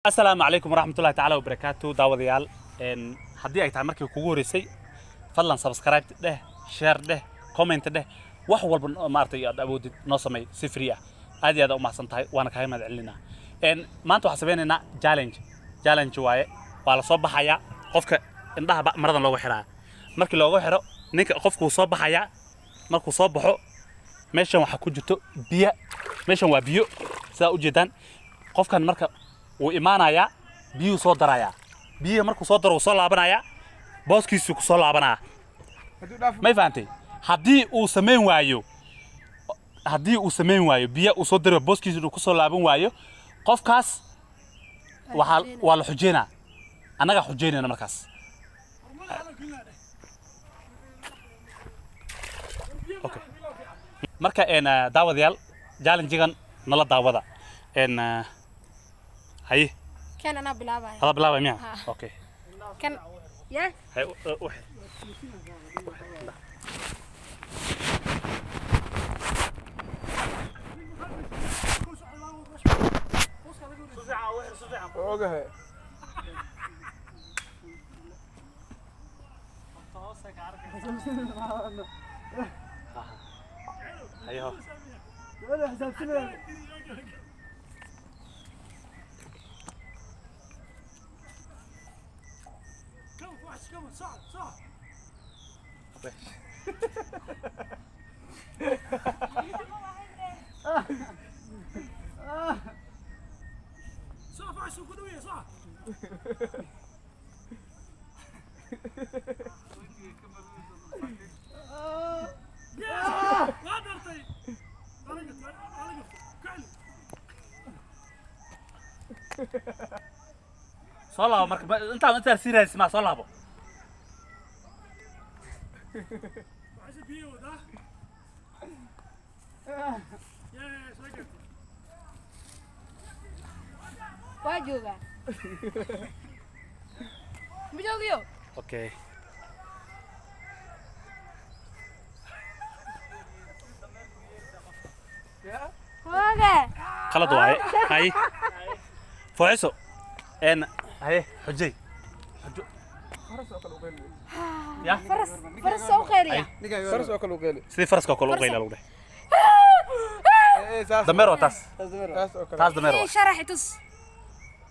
Asalaamu calaykum waraxmatullahi tacaala wabarakaatu. Daawadayaal, haddii ay tahay markii kugu horeysay, fadlan subscribe dheh, share dheh, comment dheh, wax walba oo maaragtay aad awoodid noo samey si free ah. Aad iyo aad u mahadsan tahay, waana kaaga mahad celinaa. Maanta waxaan sameynaynaa challenge. Challenge waaye, waa la soo baxayaa, qofka indhaha maradan looga xiraa. Markii looga xiro ninka, qofkuu soo baxayaa. Markuu soo baxo, meeshan waxaa ku jirto biyo. Meeshan waa biyo, sidaa ujeedaan. Qofkan marka wuu imaanayaa, biyuhu soo darayaa. Biyihi markuu soo daro, wuu soo laabanayaa, booskiisuu ku soo laabanaya. May fahantay? Haddii uu samayn waayo, haddii uu samayn waayo, biyo uu soo darayo, booskiisu uu ku soo laaban waayo, qofkaas waxaa waa la xujeynaa. Annagaa xujeynayna markaas. Okay, marka daawadayaal, challengegan nala daawada. Haye. Kan anaa bilaabaya. Hada bilaabay miya? Ha. Okay. Kan ya. Haye, u. Ogahay. Haye ho. Soo laabo marka. Intaa sii raadis maa, soo laabo. Waa joogaa, ma joogiyo? Okay. Waaga. Qalad waaye. Haye, foociso. Haye, xujay, xujo. Ya. Faras, faras soo qeyliya. Faras oo kale u qeyli. Sidii faraska oo kale u qayla lagu dheh. Ee, saas. Dameer waa taas. Taas oo kale. Taas dameer Ii waa. sharax i tus.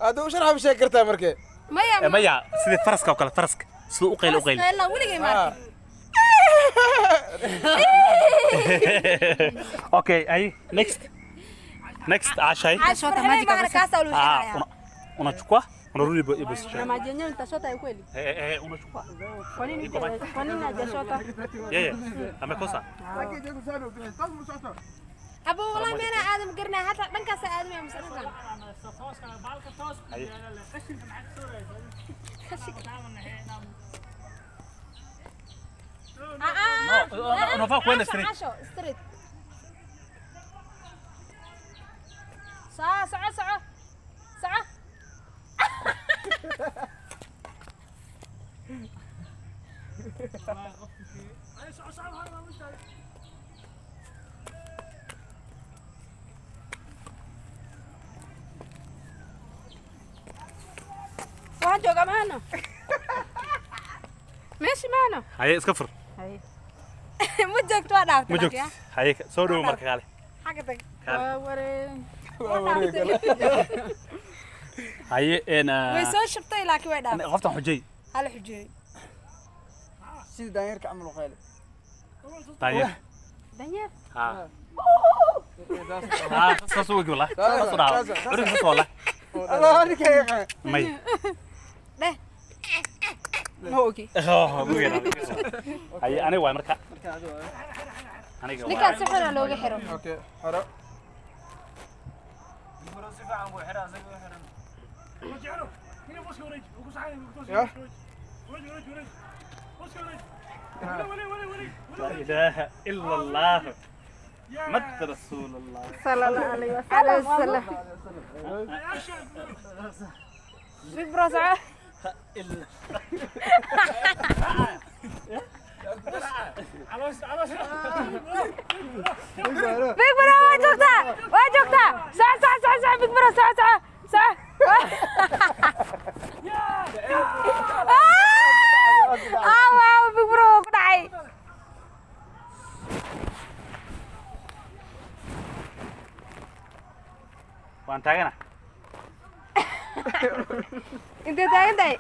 Hadda u sharax, ma sheegi kartaa markee? Maya. Maya, sidii faraska oo kale, faraska siduu u qayla u qayla. Qayla weligay ma arkin. Okay, haye, next, next, ashay. Caash farxinay maana, kaasaa lagu Ah, xirayaa. Unachukua, unarudi hivyo hivyo. Na maji yenyewe nitashota ya kweli? Eh, eh, unachukua. Kwa nini Iko maji. kwa nini hajashota? Yeye amekosa. Abu, wallahi meena aadam garanay, hata dhankaas aadam mise dhankan? Haye. Ah, ah. No, unafaa kuenda straight. Casho straight. Soco, soco, soco, soco. Waxaan joogaa maana. Meeshi maana. Haye, iska fur. Haye. Ma joogto, waa dhaaftay. Ma joogto. Haye, soo dhowo marka, kaale. Xagga tag. Kaale. Waa waree. Waa wareeg. Haye, Way soo shubtay, laakiin way dhaaftay. Qoftan xujay. Hala xujeeyey. Sidii daanyeerka camal u qeyli. Daanyeer. Danyeer. Ha ha, saas u egi wallah, saas u dhaca curig, saas wallah. Allah, ninka yaqaan. May. Dheh. Ma ogi. Oh, gurigeena. Haye, aniga waay marka, aniga waay. Ninkaan si xuna looga xiro. Okay, xero. Ya. لا إله إلا الله مد رسول الله. Sala allahu alayhi wasallam. Big bro, soco. إلا Big bro, waa joogtaa, waa joogtaa. Soco, soco, soco, soco, big bro, soco, soco, soco. Ah, wow, big bro ku dhacay. Waan taagana. Intee taagan tahay?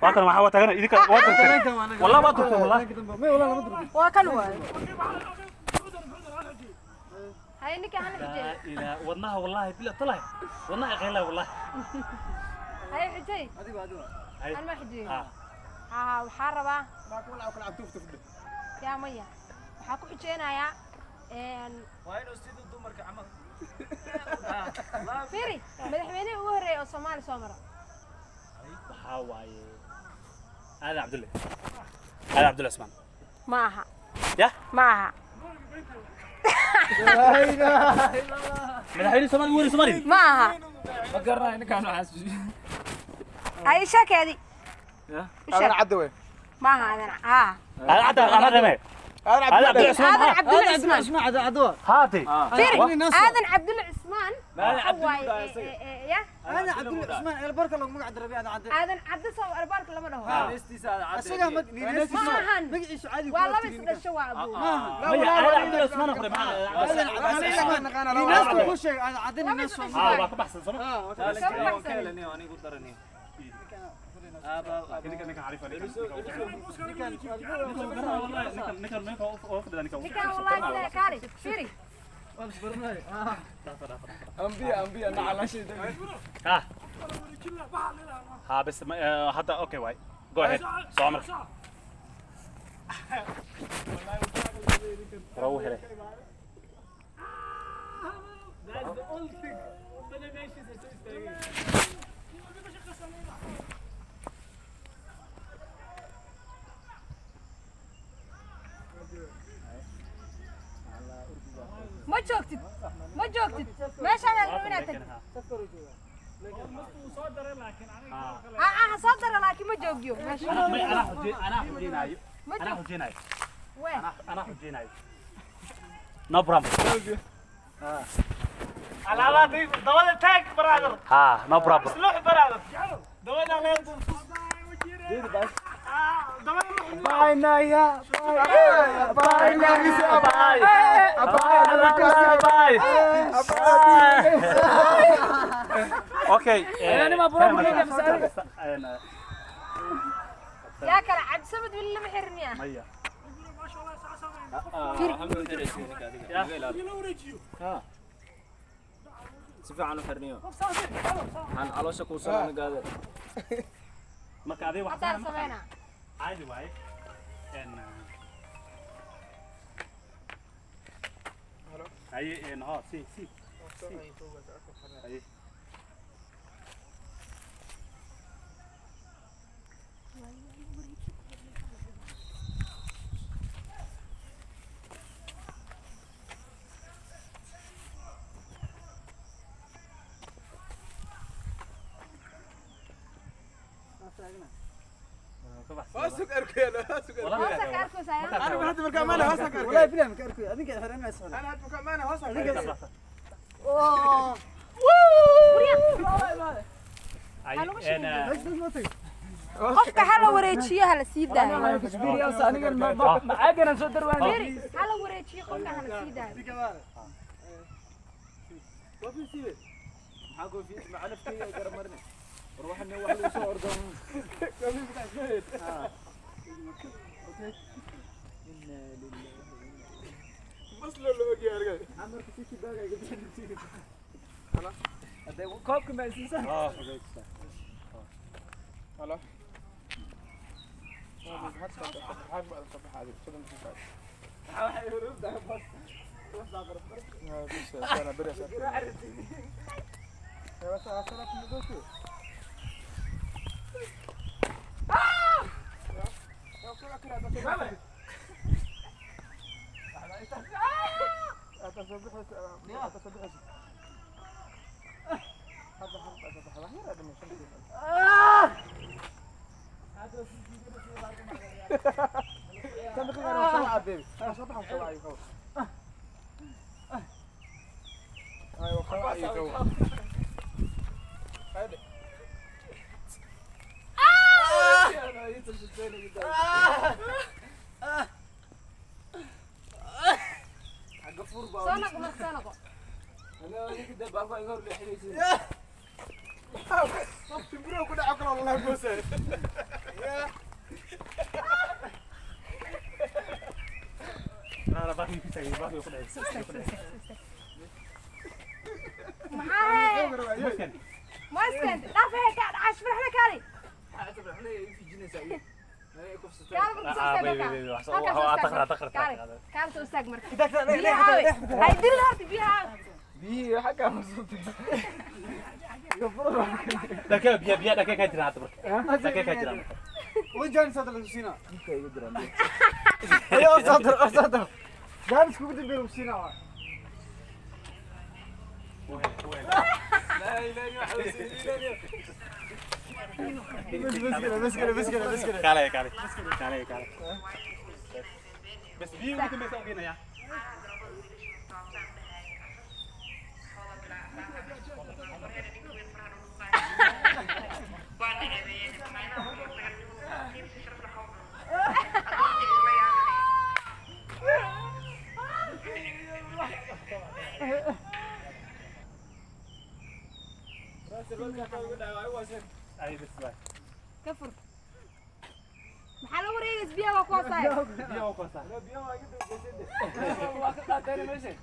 Waa kan, waxaa waa taagana idinka waa durteen. Wallah waa durteen wallah. May wallah lama durkin. Waa kan waay. Hay ninka hana xijay. Laa ilaa wadnaha wallahi bila talahi. Wadnaha qayla wallahi. Hay xijay. Adiga adiga. Hay. An ma xijay. Ah. Ha, waxaa rabaa Ma ku walaa kala cabtuufta fadhi. Yaa maya. Waxaa ku xijeynayaa Waa inuu sidii dumarka camal. Firi, madaxweynihii ugu horreeyay oo Soomaali soo mara. Waxaa waaye Aadan Cabdulle. Aadan Cabdulle Cusmaan. Ma aha. Yah? Ma aha. Madaxweyne Soomaali ugu horreeyay Soomaali. Ma aha. Ma garanayo ninkaan waxaas. Hay sheekeedii. Ya? U sheeg. Aadan cadde wey. Ma aha aadan. Ha. Aadan Cabdulle anaa dhame. Aadan Aadan cabdulle. Cabdulle Cusmaan. Aadan Cabdulle Cusmaan. Ismaa cadde cadde. Haati. Firi, Aadan Cabdulle Cusmaan. Aadan waxa Cabdulle waaye, baa isaga. ya? Aadan cabdulle Cusmaan elbarka lagu magac daray aadan cadde. Aadan Cabdi soo albaarka lama dhaho. Naanistiisa Aadan Cadde. Asaga ma Ma ahan. magaciisu caadi Waa laba is dhasho waa abuu. Maya Aadan Cabdulle Cusmaan oo hore maxaa Aadan Cabdulle Cusmaan ninaasku ku sheeg aadan cadde ninaas soo. Ah, waa ka baxsan soo ma? Challenge oo ka helaniyo, anigu daraniyo. Ninkan ninkan xariif ninkan. Ninkan ninkan ninkan oo fadhida ninkan. Ninkan wallahi sida kaali. Firi. Ambiya, ambiya, nacalaashay. Ha. Ha bas hadda okay waay. Go ahead. Soo marka. Rawu helay. That's the only thing. Bale meeshiisa soo istaagay. Ma joogtid. Ma joogtid. Meeshaan aad rabin inaad tagtid. Ah, ah, soo dara laakiin ma joogyo. Meesha. Anaa xujin anaa xujinaayo. Ma Anaa joog. xujinaayo. Wee. Anaa xujinaayo. No problem. Alaabaa dabada taag brother. Ha, no problem. Lux brother. Dabada leedu. Bye Naya. Bye Naya. Bye. Bye. Okay. Ani ma bro Yaa kale Cabdisamad weli lama xirin miyaa? Maya. Si fiican u xirniyo. Waxaan caloosha kuu soo gaade. Marka adiga wax Haddaan sameynaa. caadi waaye. Haye ha si si. Haye. Hoos arkay, hoos arkay. Hoosta ka arkaysaa yaa? Anigu hadda markaa maana hoos arkay. Wallahi bilahi ma ka arkay. Adinka xiran ma socda. Ana hadda markaa maana hoos arkay. Qofka hala wareejiyo hala sii daayo. Macaaganan soo darwaan. Firi, hala wareejiyo qofka hala sii daayo. Maxaa koofi macalafkayga garamarne. War waxan wax lagu soo ordo. Koobka ma siisan. Halo. Soo noqo marka, soo noqo. Shimbiro ku dhaco kale wallahi goosay. لا باقي في تاعي باقي ku dhacay. Maxaa hee? Ma iskeen. Dhaaf hee ka cash farxda kaali. Kaali marka soo istaag marka. Halkaas soo istaag تقرا marka. تقرا Kaali. Kaali soo istaag marka. Biyaha Biyaha aawe. Hay dilin horta biyaha aawe. دكا بيا بيا دكا ka jiraan hadda marka. Daka ka jiraan marka. وين صدر المسينا؟ ايوه صدر صدر. جالس كوكو دبي المسينا. بس بس كده بس كده بس كده بس كده. Kaalay kaalay. Kaalay kaalay. Bas biyo ugu dambaysa u geenaya. Ay bas waay. Ka fur. Maxaa la wareegaysa biyaha waa kuwaas ahay. Biyo u koosaa. Waa ka qaateen meesha.